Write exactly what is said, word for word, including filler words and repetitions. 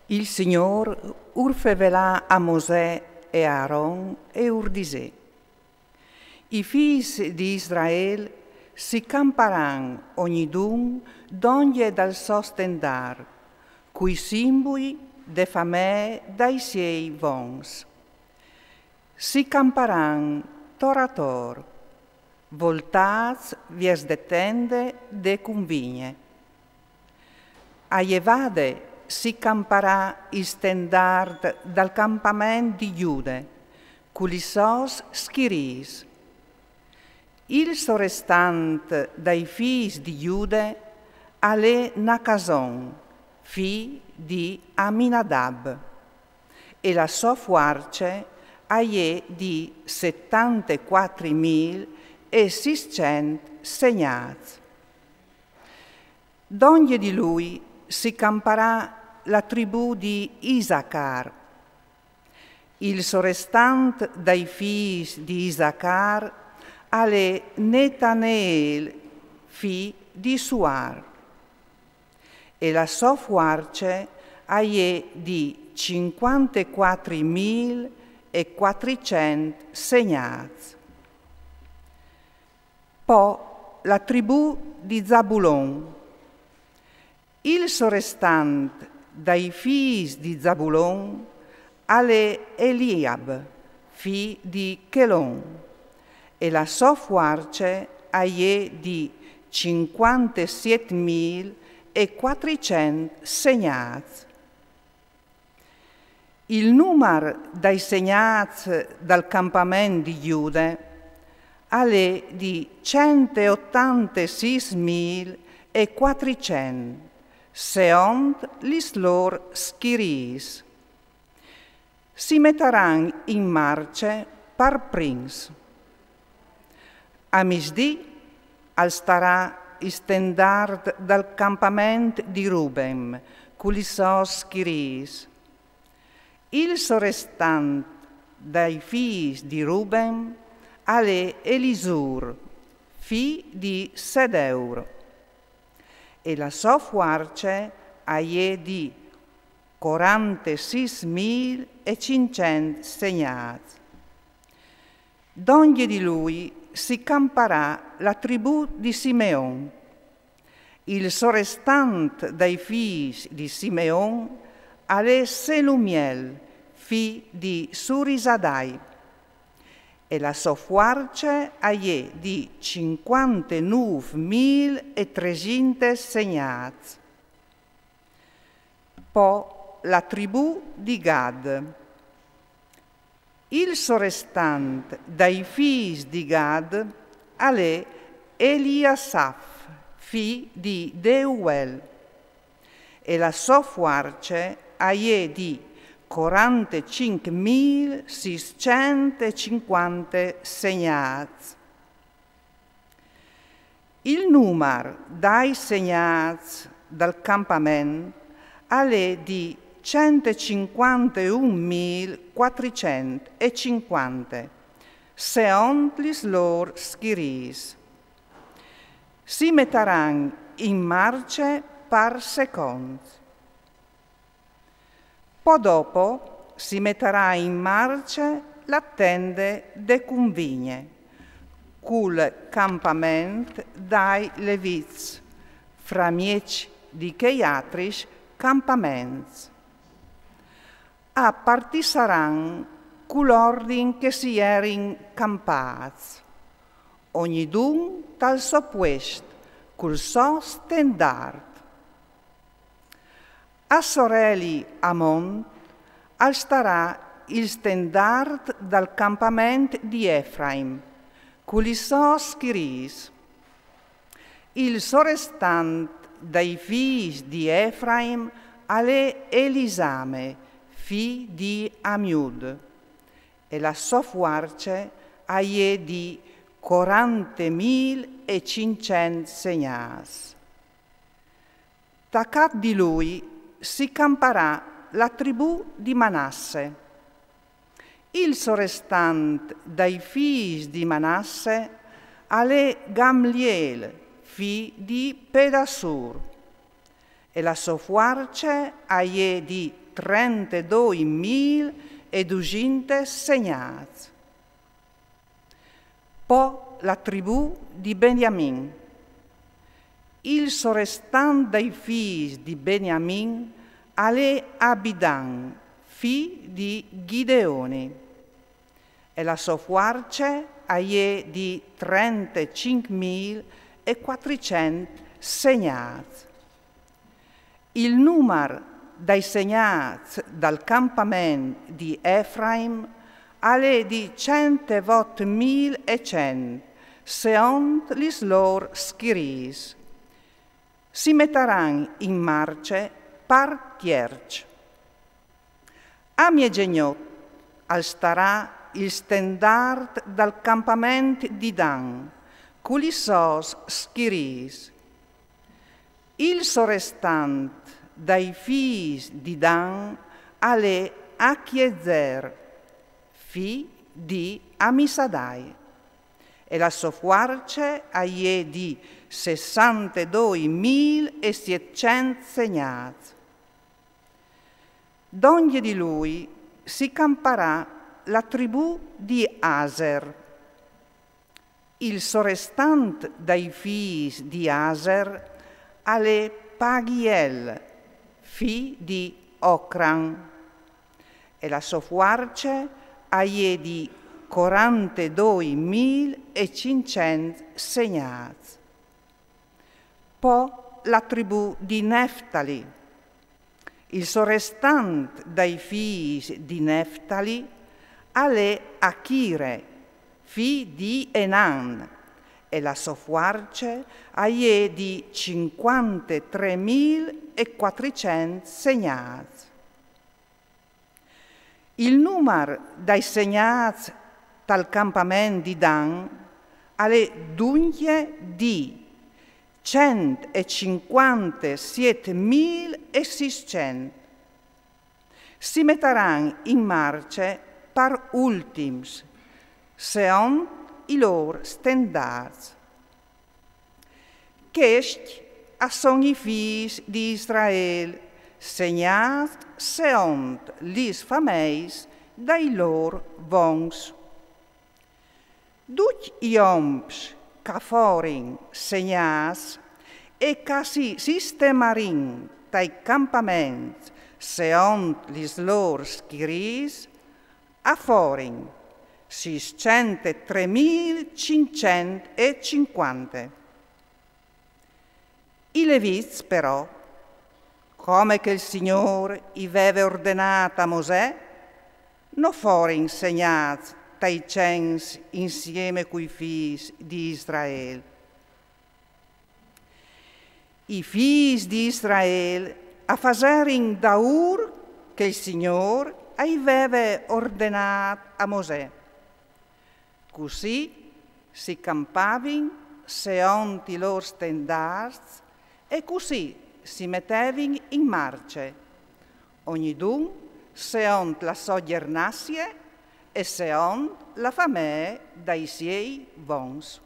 Il Signôr ur fevelà a Mosè e a Aron e ur disè: I fîs di Israel si camparan ognidun dongje dal so stendard, cui simbui de famee dai siei vons. Si camparan tor ator, voltâts viers de tende de cunvigne. A jevade si camparà il stendard dal campament di Jude, cu lis sôs schirîs. Il sorestant dai fîs di Jude al è Nacason, fi di Aminadab, e la sô fuarce a je di setantecuatri mil e sîscent segnâts. Dongje di lui si camparà la tribù di Isacar. Il sorestant dai fîs di Isacar al è Netaneel, fi di Suar, e la sô fuarce a je di cincuantecuatri mil e cuatricent segnâts. Po la tribù di Zabulon. Il sorestant dai fîs di Zabulon al è Eliab, fi di Chelon, e la sô fuarce a je di cincuantesiet mil e cuatricent segnâts. Il numar dai segnâts dal campament di Jude al è di cent e otantesîs mil e cuatricent, seont lis lôr schirîs. Si metaran in marce par prins. A misdì al starà il stendard dal campament di Ruben, cu lis sôs schirîs. Il sorestant dai fîs di Ruben al è Elisur, fi di Sedeur, e la sô fuarce a je di cuarantesîs mil e cinccent segnâts. Dongje di lui si camparà la tribù di Simeon. Il sorestant dai fîs di Simeon al è Selumiel, fi di Surisadai, e la sô fuarce a je di cincuantenûf mil e tresinte segnâts. Po la tribù di Gad. Il sorestant dai fîs di Gad al è Eliasaf, fi di Deuel, e la sô fuarce a je di cuarantecinc mil sîscent e cincuante segnâts. Il numar dai segnâts dal campament al è di cent e cincuanteun mil cuatricent e cincuante, seont lis lôr schirîs. Si metaran in marce par seconts. Po dopo si metarà in marce la tende de cunvigne, cul campament dai levits, framieç di chei altris campaments. A partissaran cul ordin che si jerin campâts, ognidun tal so puest, cul so stendard. A soreli a mont al starà il stendard dal campament di Efraim, cu lis sôs schirîs. Il sorestant dai fîs di Efraim al è Elisame, fi di Amiud, e la sô fuarce a je di cuarantemil e cinccent segnâts. Tacât di lui si camparà la tribù di Manasse. Il sorestant dai fîs di Manasse al è Gamliel, fi di Pedassur, e la sô fuarce a je di trentedoi mil e dusinte segnâts. Po la tribù di Beniamin. Il sorestant dai fîs di Beniamin al è Abidan, fi di Ghideoni, e la sô fuarce a je di trentecincmil e cuatricent segnâts. Il numar dai segnâts dal campament di Efraim al è di centevot mil e cent, seont lis lôr schirîs. Si metaran in marce par tierç. A miezegnot al starà il stendart dal campament di Dan, cu lis sôs schirîs. Il sorestant dai fîs di Dan al è Achiezer, fi di Amissadai, e la sô fuarce a je di sessantedoi mil e sietcent segnâts. Dongje di lui si camparà la tribù di Aser. Il sorestant dai fîs di Aser al è Paghiel, fi di Ocran, e la sô fuarce a je di corantedoi mil e cinccent segnâts. Po la tribù di Neftali. Il sorestant dai fîs di Neftali al è Achire, fi di Enan, e la sô fuarce a je di cincuantetremil e cuatricent segnâts. Il numar dai segnâts tal campament di Dan al è duncje di centecincuantesietmil e sîscent. Si metaran in marce par ultims, seont i lôr stendarts. Chescj a son i fîs di Israel, segnâts seont lis fameis dai lôr vons. Ducj i oms ch'a forin segnâts e ch'a si sistemarin tai campaments seont lis lôr schirîs, a forin sîscentetremil cinccent e cincuante. I Levits, però, come che il Signôr i veve ordenât a Mosè, no forin segnâts tai cens insiemi cui fîs di Israel. I fîs di Israel a faserin daûr che il Signôr i veve ordenât a Mosè. Cussì si campavin seont i lôr stendarts e cussì si metevin in marce, ognidun seont la sô gjernassie e seont la famee dai siei vons.